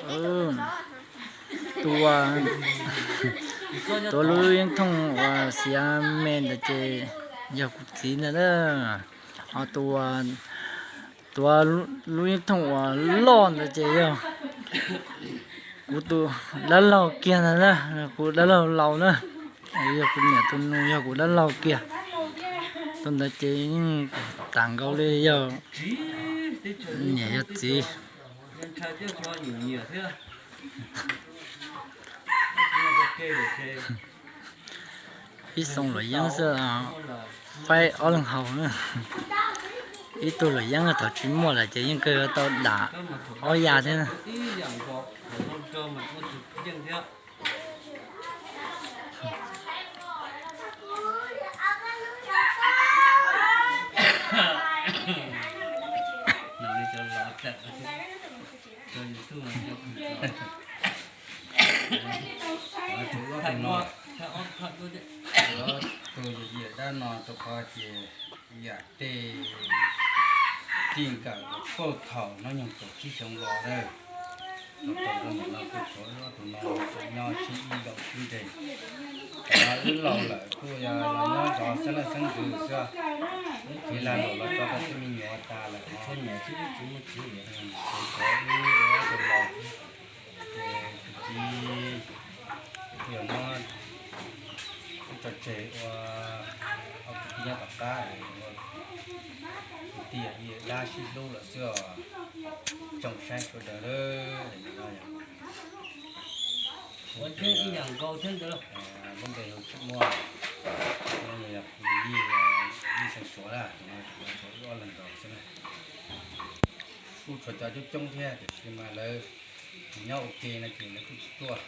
Tus, tus lub yeeb thooj uas xiav me ntawd ces yog kuv txiv ntag na. Ho tus, tus lub yeeb thooj uas loj ntawd ces yog kuv tus dab laug kiag ntag na, kuv dab laug laus na. Yog kuv niam tus nus yog kuv dab laug kiag. Tus ntawd ces yeej tas nkaus li yog niam yog txiv. Ib xoo luam yeeb xwb, faib ob leeg haus na. Ib tug luam yeeb thaum tsis muaj lawm ces yeej kawg yuav tau dam ob ya thiab. Tus yawm dab no rau qhov ces yam tej txij nkawm pauj thaum hnub nyoog kaum tsib xyoo los lawm, tau rau nim no kuj tshuav ob tug no tseem nyob sib ib zaug sib nres. Wb laus lawm kuj yog los nyob zov xeeb leej xeeb ntxwv xwb, wb txiv lag luam los tso tau tej me nyuam tas lawm os. Ces tshuav wb ob tug laus, ces kuv txiv thiaj muab wb tso tseg ua ob kwv tij nyob tom qab, ua kwv tij yawm dab sib hlub lawm xwb os. Tsoom saib sawv daws, lub npe hu tsis muaj, yog kuv yij, yij xeem Suav na, tshuav wb ob leeg nkaus xwb na. Kuj tshuav cov coob coob thiab tiam sis mas lawv nyob ua ke no ces lawv kuj tsis tuaj.